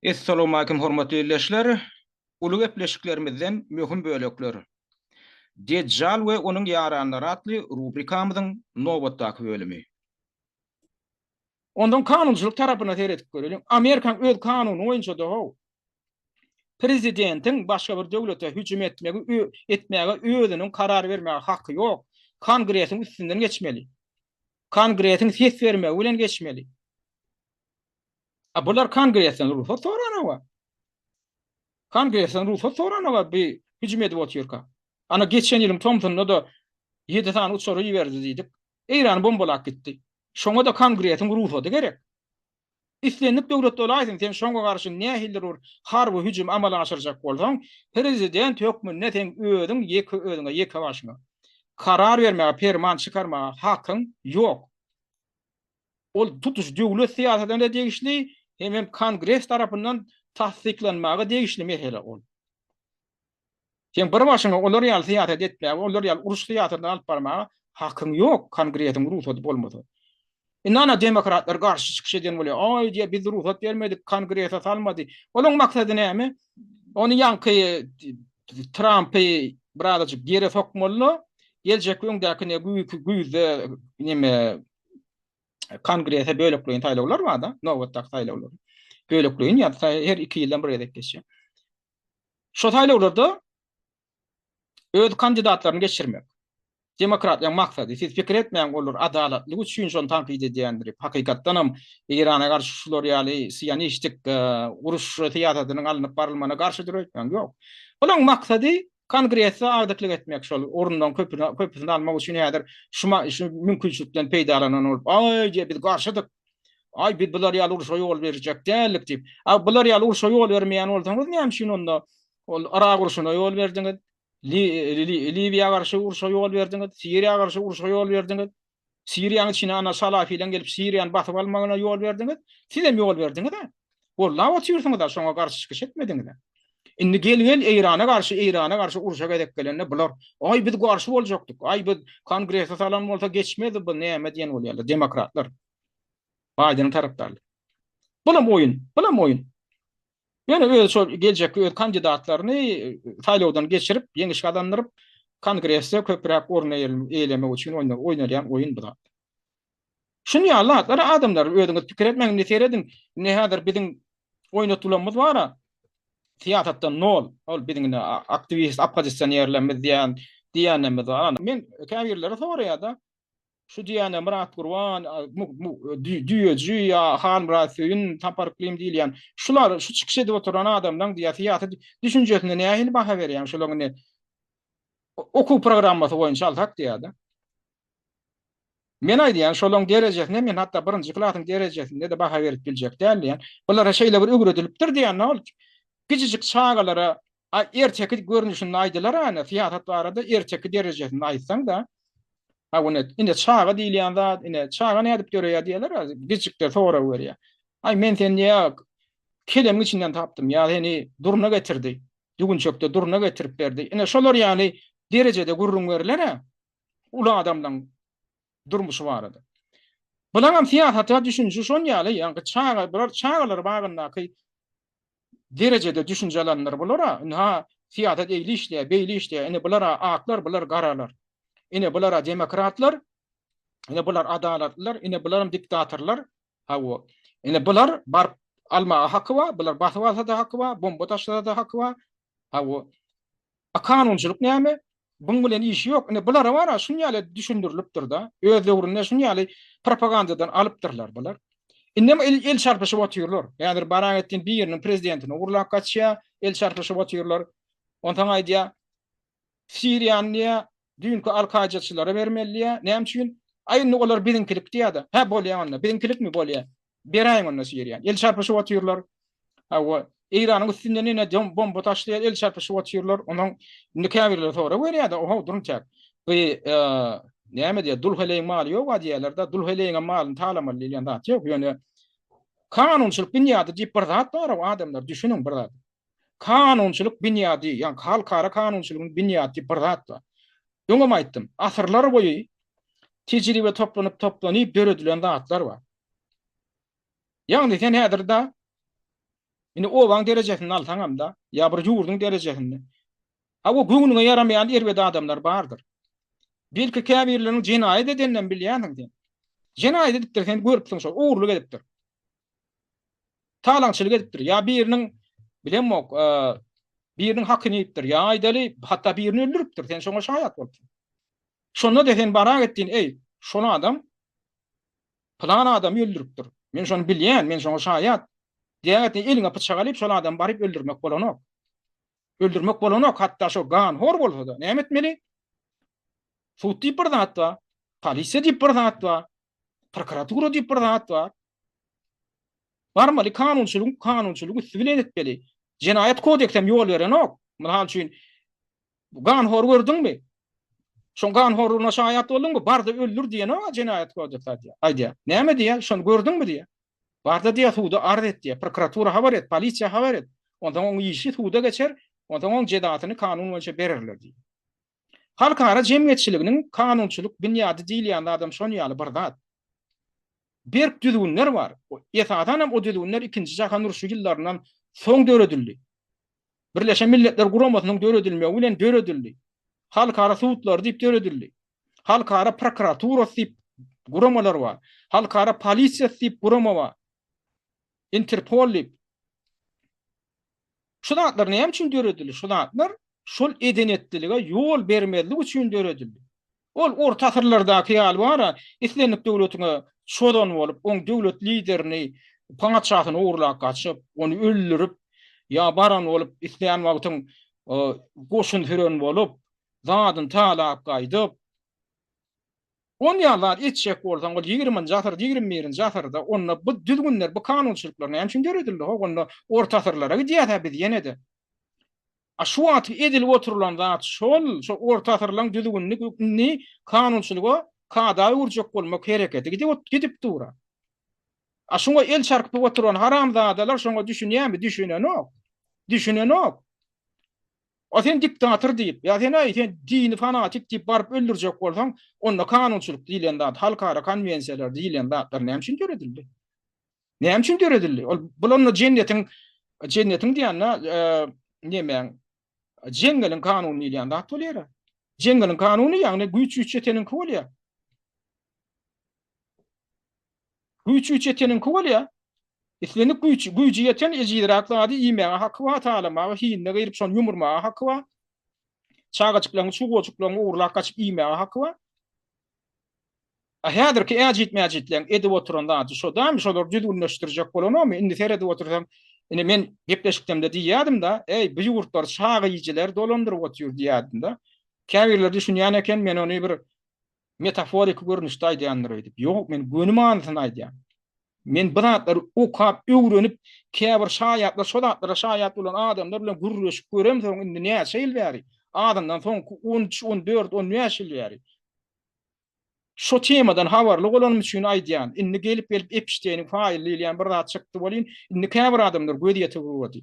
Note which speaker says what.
Speaker 1: Essalowmalikim hormatly ildeşler! Uly gepleşiklerimizden möhüm bölekler. Dejjal we onuň ýaranlary atly rubrikamyzyň nobatdaky bölümi. Ondan kanunçylyk tarapyna seredip göreliň. Amerikanyň öz kanuny boýunça-da how, prezidentiň başga bir döwlete hüjüm etmegi etmäge özüniň karar bermäge haky ýok. Kongresiň üstünden geçmeli. Kongresiň ses bermegi bilen geçmeli. A bular Kongresden rugsat soranok-a. Kongresden rugsat soranok-a bi hüjüm edip otyrka. Ana geçen ýylyň tomsunda-da ýedi sany uçary iberdi diýdik. Eýrany bombalap gitdi. Şoňa-da Kongresiň rugsady gerek. Islendik döwletde bolaýsyn, sen şoňa garşy nähilidir bir harby hüjüm amala aşyrjak bolsaň, prezident hökmünde seň özüň ýeke özüňe, ýeke başyňa karar bermäge, perman çykarmaga hakyň ýok. Ol tutuş döwlet syýasatyna degişli hemem Kongres tarapyndan tassyklanmaga degişli mesele ol. Seň bir başyňa olar ýaly syýasat etmäge, olar ýaly uruş syýasatyny alyp barmaga hakyň ýok, Kongresiň rugsady bolmasa. Indi ana demokratlar garşy çykyş eden bolýar. Aý diýýär, biz rugsat bermedik, Kongrese salmady. Olaň maksady näme? Ony ýaňky Trampy birazajyk ýere sokmaly-da, geljekki öňdäki ne güýzde neme Kongrese bölekleýin saýlawlar bar-da, nobatdaky saýlawlar. Bölekleýin ýa-da her iki ýyldan bir gezek geçýär. Şo saýlawlarda öz kandidatlaryny geçirmek. Demokratlaryň maksady. Siz pikir etmäň, olar adalatlyk üçin şony tankyt edýändir. Hakykatdan hem Eýrana garşy şular ýaly sionistik uruş syýasatynyň alnyp barylmagyna garşydyr öýtmäň. Ýok. Bularyň maksady Kongresde agdyklyk etmek şol orunlaryň köpüsini almak üçin häzir şu şu mümkinçilikden peýdalanan bolup, aý diýýär biz garşydyk. Aý biz bular ýaly urşa ýol berjek däldik diýip. A bular ýaly urşa ýol bermeýän bolsaňyz näme üçin onda ol Yrak urşuna ýol berdiňiz? Liwiýa garşy urşa ýol berdiňiz? Siriýa garşy urşa ýol berdiňiz? Siriýanyň içine ana Salafileň gelip Siriýany basyp almagyna ýol berdiňiz. Sizem ýol berdiňiz-ä. Gollap otyrsyňyz-a, şoňa garşy çykyş etmediňiz-ä. Indi gel-gel Eýrana garşy, Eýrana garşy urşa gezek gelende bular, Aý biz garşy boljakdyk, aý biz Kongrese salan bolsa geçmezdi bu näme diýen bolýarlar, demokratlar. Baýdeniň tarapdarlary. Bulam oýun, bulam oýun. Ýöne öz şol geljekki öz kandidatlaryny saýlawdan geçirip, ýeňiş gazandyryp, Kongresde köpräk orun eýelemek üçin oýnalýan oýun bu zat. Şuny ýaly zatlar adamlar özüňiz pikir etmäň, indi serediň, indi häzir biziň oýnadylanymyz bar-a, syýasatdan nol, ol biziň indi aktiwist, oppozisionerlerimiz diýen, diýenlerimiz bar. Men käbirleri soraýar-da, Şu diýýäne Myrat Gurban, Düýeji ýa Halmyrat Söýün, Sapar Yklym diýilýän şular şu çykyş edip oturan adamlaň diýýär syýasy düşünjesine nähili baha berýäň şolaň indi okuw programmasy boýunça alsak diýýär-de. Men aýdýan şolaň derejesine men hatda birinji klasyň derejesinde-de baha berip biljek däl diýýän. Bulara şeýle bir öwredilipdir diýýän ol kiçijik çagalara erteki görnüşinde aýdylar ana syýasat barada erteki derejesinde aýtsaň-da Ha ine, ine çaga diýilýän zat, ine çaga nädip döreýär diýerler, kiçijikler sorag berýär. Aý men seni diýýär, kelemiň içinden tapdym, ýa seni durna getirdi, düwünçekde durna getirip berdi. Ine şolar ýaly derejede gürrüň beriler-ä uly adamlaň durmuşy barada. Bulaňam syýasata düşünişi şon ýaly, ýaňky çaga, bular çagalar bagyndaky derejede düşünje alanlar bular-a, ynha, syýasat eýle işleýär, beýle işleýär, ine bular-a aklar, bular garalar. Ine bular-a demokratlar, ine bular adalatlylar, ine bularam diktatorlar. Hawa. Ine bular baryp almaga haky bar, bular basyp alsa-da haky bar, bomba taşlasa-da haky bar. Hawa. A kanunçylyk näme? Buň bilen işi ýok. Ine bulara bar-a şun ýaly düşündirilipdir-de. Öz döwründe şun ýaly propagandadan alypdyrlar bular. Indem el, el çarpyşyp otyrlar. Häzir Baragetdin biriniň prezidentini ogurlap gaçýar, el çarpyşyp otyrlar. Onsoň aýdýar, Siriýany diýýär, düýnki al-Kaýdaçylara bermeli diýýär. Näme üçin? Aý indi olar biziňkilik diýýär-de. Hä bolýar onda. Biziňkilikmi bolýar. Beräýiň onda Siriýany. El çarpyşyp otyrlar. Hawa, Eýranyň üstünden ine bomba taşlaýar, el çarpyşyp otyrlar. Onuň indi käbirleri sorag berýär-de, oho, durun çäk. Bu näme diýýär, dul heleýiň maly ýok-a diýýärler-de, dul heleýiňem malyny talamaly diýilýän zat ýok. Ýöne kanunçylyk binýady diýip bir zat bar-ow, adamlar, düşüniň bir zat. Kanunçylyk binýady, ýagny halkara kanunçylygyň binýady diýip bir zat bar. Öňem aýtdym, asyrlar boýy tejribe toplanyp toplanyp döredilen zatlar bar. Ýagny sen häzir-de. Indi obaň derejesinde alsaňam-da, ýa bir ýurduň derejesinde. Hawa, göwnüňe ýaramaýan erbet adamlar bardyr. Belki käbirleriniň jenaýat edeninem bilýänsiň sen. Jenaýat edipdir, sen görüpsiň şol, ogurlyk edipdir. Talaňçylyk edipdir. Ýa biriniň, bilemok, biriniň hakyny iýipdir. Ýa aýdaly, hatda birini öldüripdir. Sen şoňa şaýat bolupsyň. Şonda-da sen barak etdiň, eý, şol adam pylan adamy öldüripdir. Men şony bilýän, men şoňa şaýat. Diýägetdin eliňe pyçak alyp, şol adamy baryp öldürmek bolanok. Öldürmek bolanok, hatda şo ganhor bolsa-da. Näme etmeli? Sud diýip bir zat bar, polisiýa diýip bir zat bar, prokuratura diýip bir zat bar. Barmaly kanunçylygyň kanunçylyk üsti bilen etmeli. Jenaýat kodeksi hem ýol berenok. Mysal üçin, ganhor gördüňmi? Şoň ganhorlugyna şaýat bolduňmy? Bar-da öldür diýenok-a jenaýat kodeksi aýdýar. Aýdýar. Näme diýýär? Şony gördüňmi diýýär. Bar-da diýýär, suda arz et diýýär. Prokuratura habar et, polisiýa habar et. Onsoň oň işi suda geçer, onsoň oň jezasyny kanun boýunça bererler diýýär. Halkara jemgyýetçiliginiň kanunçylyk binýady diýilýän zadam şon ýaly bir zat. Berk düzgünler bar. Esasan hem o düzgünler Ikinji jahan urşy ýyllaryndan soň döredildi. Birleşen Milletler Guramasynyň döredilmegi bilen döredildi. Halkara sudlary diýip döredildi. Halkara prokuraturasy diýip guramalar bar. Halkara polisiýasy diýip gurama bar. Interpol diýip. Şu zatlar näme üçin döredildi? Şu zatlar şol eden-etdilige ýol bermezlik üçin döredildi. Ol orta asyrlardaky ýaly bar-a, islendik döwletiňe çozan bolup, oň döwlet liderini, patyşasyny ogurlap gaçyp, ony öldürip, ýa baran bolup, islän wagtyň goşun süren bolup, zadyny talap gaýdyp, On ýaly zat etjek bolsaň, ol ýigriminji asyr, 21-nji asyrda, onda bu düzgünler, bu kanunçylyklar näme üçin döredildi? Ho, onda orta asyrlara gidýäs-ä biz ýene-de. A şu wagtky edilip oturylan zat şol, şo orta asyrlaryň düzgünini indi kanunçylyga, kada öwürjek bolmak hereketi gidip, gidip dur-a. A şuňa el çarpyp oturan haramzadalar şoňa düşünýärmi? Düşünenok. Düşünenok. A sen diktator diýip, ýa sen aý sen dini fanatik diýip baryp öldürjek bolsaň, onda kanunçylyk diýlen zat, halkara konwensiýalar diýlen zatlar näme üçin döredildi? Näme üçin döredildi? Ol bul onda jennetiň jennetiň diýende, nemäň jeňňeliň kanuny diýilýän zat bolýar. Jeňňeliň kanuny, ýagny güýç güýç ýeteniňki bolýar. Güýç güýç ýeteniňki bolýar. Islendik güýç, güýji ýeten ejizräk zady iýmäge haky bar, talamaga, hinine girip şony ýumurmaga haky bar. Çagajyklaryňy, çuwajyklaryňy ogurlap gaçyp iýmäge haky bar. A häzirki äjit-mäjitleň edip oturan zady şo dämi, şolary düzgünleşdirjek bolanokmy? Indi seredip otursaň, ine men gepleşikdemde diýýärdim-de, eý, bu ýurtlary çaga iýijiler dolandyryp otyr diýýärdim-de. Käbirleri düşünýän eken, men ony bir metaforiki görnüşde aýdýandyr öýdüp. Ýok, men göni manysyny aýdýan. Men bu zatlary okap, öwrenip, käbir şaýatlar, şo zatlara şaýat bolan adamlar bilen gürleşip göremsoň indi näçe ýyl bäri, azyndan soňky 13, 14, 15 ýyl bäri şo temadan habarly bolanym üçin aýdýan. Indi gelip-gelip Epşteýniň faýly diýilýän bir zat çykdy welin, indi käbir adamlar göz ýetirip ugrady.